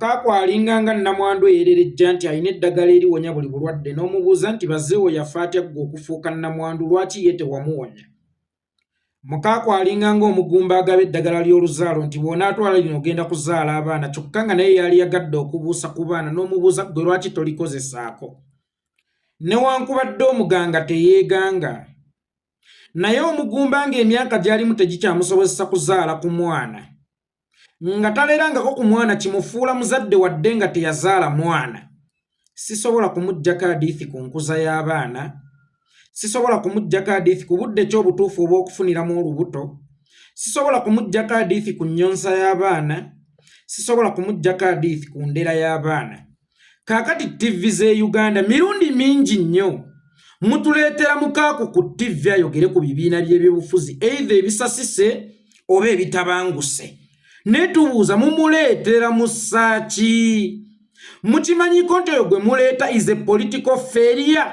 Mukaaku alinga nga nnamwandu eyererejja nti alina eddagala eriwonya buli bulwadde n'omubuuza nti bazeewo yafa atya ggwe okufuuka nnamwandu lwaki ye tewamuwonya? Mukaaku alinga ng'omugumba agaba eddagala ly'oluzaalo nti bw'onaatwala lino ogenda kuzaala abaana kyokka nga naye yali yagadde okubuusa ku baana n'omubuuza ggwe lwaki tolikozesaako? Newankubadde omuganga teyeeganga naye omugumba ng'emyaka gy'alimu tegikyamusobozesa kuzaala ku mwana nga talerangako ku mwana kimufuula muzadde wadde nga teyazaala mwana. Sisobola kumuggyako adiithi ku nkuza y'abaana, sisobola kumuggyako adiithi ku budde ki obutuufu obw'okufuniramu olubuto, sisobola kumuggyako adiithi ku nnyonsa y'abaana, sisobola kumuggyako adiithi ku ndera y'abaana. Kaakati ttivvi z'e Uganda mirundi mingi nnyo mutuleetera mukaaku ku ttivvi ayogere ku bibiina by'ebyobufuzi either ebisasise oba ebitabanguse. Naye tubuuza mumuleetera mussa ki? Mukimanyiko nti oyo gwe muleeta is a political failure?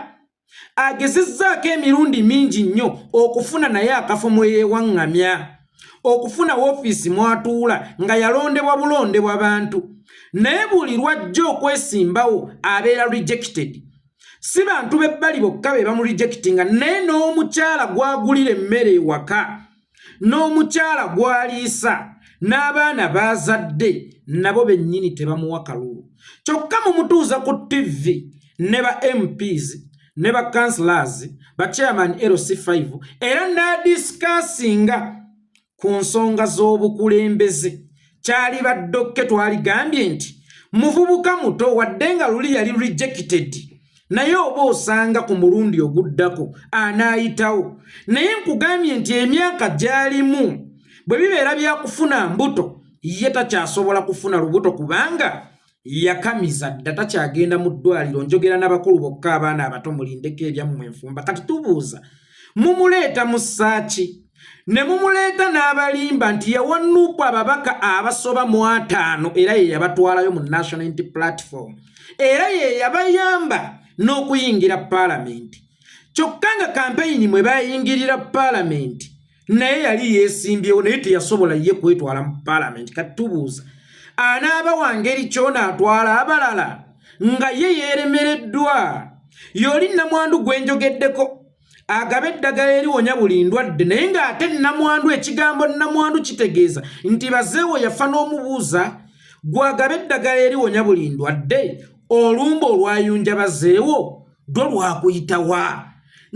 Agezezzaako emirundi mingi nnyo okufuna naye akafo mwe yeewaŋŋamya, okufuna woofiisi mw'atuula nga yalondebwa bulondebwa bantu, naye buli lw'ajja okwesimbawo abeera rejected. Si bantu b'ebbali bokka be bamurejectinga, naye n'omukyala gw'agulira emmere ewaka, n'omukyala gw'aliisa, n'abaana b'azadde nabo bennyini tebamuwa kalulu. Kyokka mumutuuza ku ttivvi ne ba MPs ne ba councillors, ba chairman LC5, era n'adisikasinga ku nsonga z'obukulembeze. Kyalibadde okke twaligambye nti muvubuka muto wadde nga luli yali rejected, naye oba osanga ku mulundi oguddako anaayitawo. Naye nkugambye nti emyaka gy'alimu bwe bibeera byakufuna mbuto, ye takyasobola kufuna lubuto kubanga yakamiza dda, takyagenda mu ddwaliro. Njogera n'abakulu bokka, abaana abato mulindeko ebyammwe enfumba. Kati tubuuza mumuleeta mu ssaaki ne mumuleeta n'abalimba nti yawa Nuupu ababaka abasoba mu 50, era ye yabatwalayo mu National Unity Platform, era ye yabayamba n'okuyingira paalamenti, kyokka nga kampeyini mwe bayingirira paalamenti naye yali yeesimbyewo, naye teyasobola ye kwetwala mu paalamenti. Kati tubuuza anaaba wa ngeri kyona atwala abalala nga ye yeeremereddwa? Y'oli nnamwandu gwe njogeddeko agaba eddagala eriwonya buli ndwadde, naye ng'ate nnamwandu, ekigambo nnamwandu kitegeeza nti bazeewo yafa. N'omubuuza gw'agaba eddagala eriwonya buli ndwadde, olumba olwayunja bazeewo lwo lwakuyitawa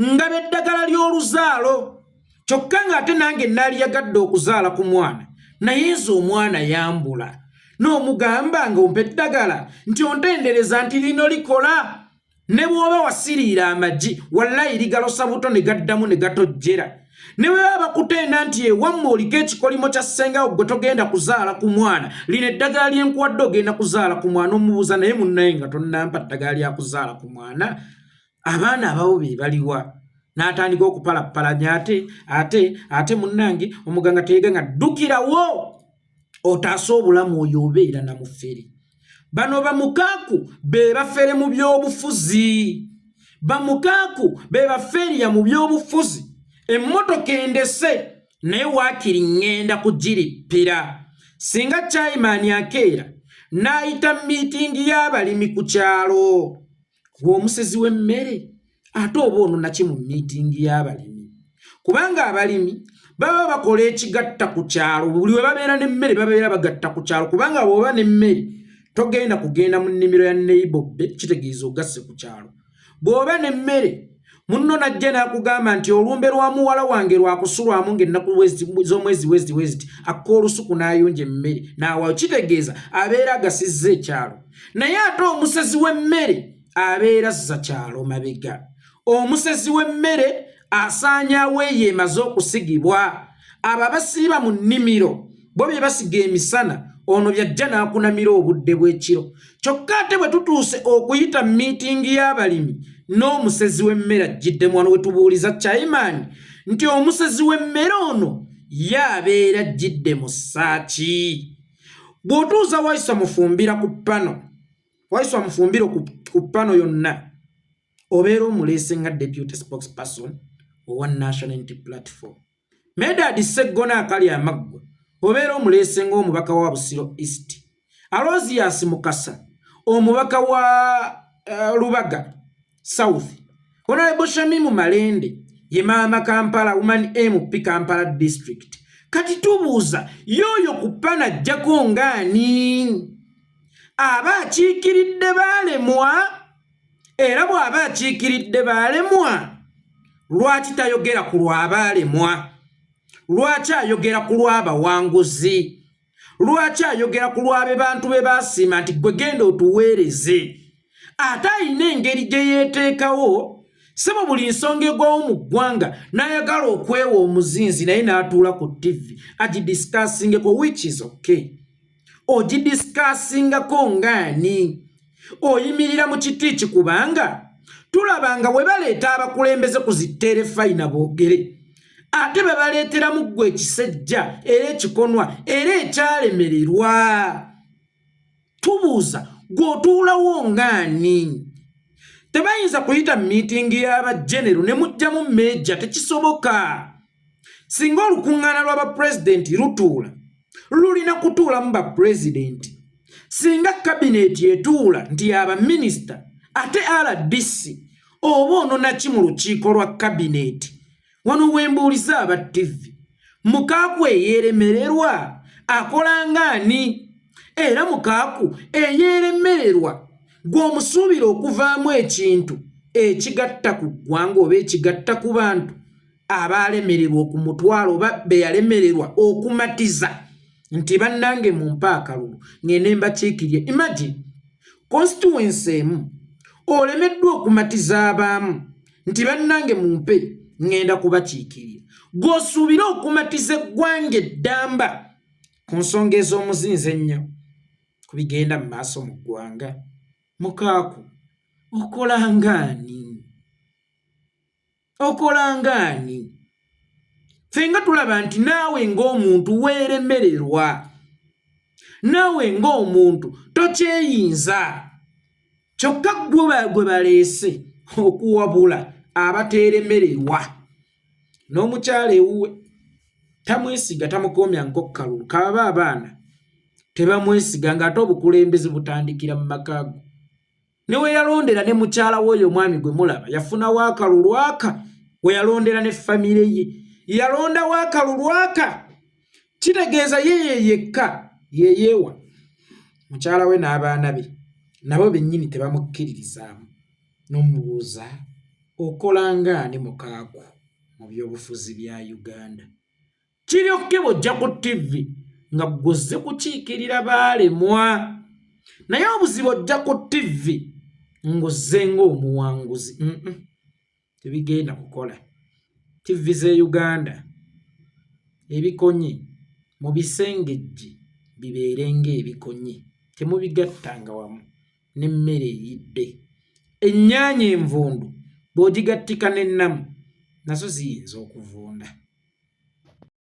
ngaba eddagala ly'oluzaalo, kyokka ng'ate nange naaliyagadde okuzaala ku mwana, naye nze omwana yambula, n'omugamba nga ompa eddagala nti ontendereza nti lino likola ne bw'oba wasiriira amagi, wallayi ligalosa buto ne gaddamu ne gatojjera. Ne bwe baba bakutenda nti ewammwe oliko ekikolimo kya ssengawo gwe togenda kuzaala ku mwana, lino eddagala lyenkuwadde ogenda kuzaala ku mwana. Omubuuza naye munnaye nga tonnampa ddagala lya kuzaala ku mwana, abaana ababo be baliwa? N'atandika okupalappalanya ate ate ate munnange omuganga teyeganga, ddukirawo otaase obulamu, oyo obeera na mufere. Bano bamukaaku be bafere mu byobufuzi, bamukaaku be baferiya mu byobufuzi. Emmotoka endese naye waakiri ŋŋenda kugirippira. Singa chairman akeera n'ayita miitingi y'abalimi ku kyalo, gw'omusezi w'emmere ate oba ono naki mu miitingi y'abalimi? Kubanga abalimi baba bakola ekigatta ku kyalo, buli we babeera n'emmere babeera bagatta ku kyalo, kubanga bw'oba n'emmere togenda kugenda mu nnimiro ya neighbor, kitegeeza ogasse ku kyalo. Bw'oba n'emmere munno najja n'akugamba nti olumbe lwa muwala wange lwakusulwamu ng'ennaku z'omwezi weziti weziti, akka olusuku n'ayunja emmere n'awaayo, kitegeeza abeera agasizza ekyalo. Naye ate omusezi w'emmere abeera azza kyalo mabega. Omusezi w'emmere asaanyaawo eyo emaze okusigibwa. Abo abasiiba mu nnimiro bo bye basiga emisana, ono byajja n'akunamira obudde bw'ekiro. Kyokka ate bwe tutuuse okuyita miitingi y'abalimi n'omusezi w'emmere ajjiddemu, wano we tubuuliza chairman nti omusezi w'emmere ono ye abeera ajjidde mu ssaaki? Bw'otuuza Waiswa Mufumbira ku pano, Waiswa Mufumbiro ku pano yonna, obeera omuleese nga deputy spokesperson owa National Unity Platform. Medard Sseggona akali amaggwa obeera omuleese ng'omubaka wa Busiro East. Aloysius Mukasa omubaka wa Lubaga South, Honorable Shamimu Malende ye maama Kampala Woman MP Kampala District. Kati tubuuza yooyo ku pana ajjako ngaani aba akiikiridde baalemwa? Era bw'aba akiikiridde baalemwa, lwaki tayogera ku lw'abaalemwa? Lwaki ayogera ku lw'abawanguzi? Lwaki ayogera ku lw'abe bantu be baasiima nti gwe genda otuweereze? Ate alina engeri gye yeeteekawo sebo, buli nsonga egwawo mu ggwanga n'ayagala okwewa omuzinzi, naye n'atuula ku ttivi agidiscussingeko, which is okay. Ogidiscussingako ngaani? Oyimirira mu kiti ki? Kubanga tulaba nga bwe baleeta abakulembeze ku ziterefayina boogere, ate babaleeteramu ggwe ekisejja era ekikonwa era ekyalemererwa. Tubuuza gw'otuulawo ngaani? Tebayinza kuyita miitingi y'abajenero ne mugjamu meeja, tekisoboka. Singa olukuŋŋaana lw'abapulezidenti lutuula, lulina kutuulamu bapulezidenti. Singa kabineeti etuula nti y'abaminisita, ate RDC oba ononaki mu lukiiko lwa kabineeti? Wano wembuuliza aba ttivi, Mukaaku eyeeremererwa akola ngaani? Era Mukaaku eyeeremererwa gw'omusuubira okuvaamu ekintu ekigatta ku ggwanga oba ekigatta ku bantu abaalemererwa okumutwala oba be yalemererwa okumatiza nti bannange mumpe akalulu ngende mbakiikirye? Imagine constituency emu olemeddwa okumatiza abaamu nti bannange mumpe ŋŋenda kubakiikirira, gw'osuubire okumatiza eggwanga eddamba ku nsonga ez'omuzinzi ennyo ku bigenda mu maaso mu ggwanga. Mukaaku okola ngaani? Okola ngaani? Ffe nga tulaba nti naawe ng'omuntu weeremererwa, naawe ng'omuntu tokyeyinza, kyokka gwe baleese okuwabula abateeremererwa. N'omukyala ewuwe tamwesiga, tamukoomya nkokkalulu kababa, abaana tebamwesiga, ng'ate obukulembeze butandikira mu maka go. Ne we yalondera ne mukyala w'oyo omwami gwe mulaba yafunawo akalulu aka, we yalondera ne famire ye yalondawo akalulu aka, kitegeeza ye ye yekka yeyeewa mukyala we n'abaana be nabo bennyini tebamukkiririzaamu. N'omubuuza okola ngaani Mukaaku mu byobufuzi bya Uganda? Kiryokke bw'ojja ku ttivi nga gwozze kukiikirira baalemwa, naye obuzibu ojja ku ttivi ng'ozze ng'omuwanguzi. Tebigenda kukola. Ttivi z'e Uganda, ebikonye mu bisengejje bibeere ng'ebikonye, temubigattanga wamu n'emmere eyidde. Ennyaanya envundu bw'ogigattika n'ennamu nazo ziyinza okuvunda.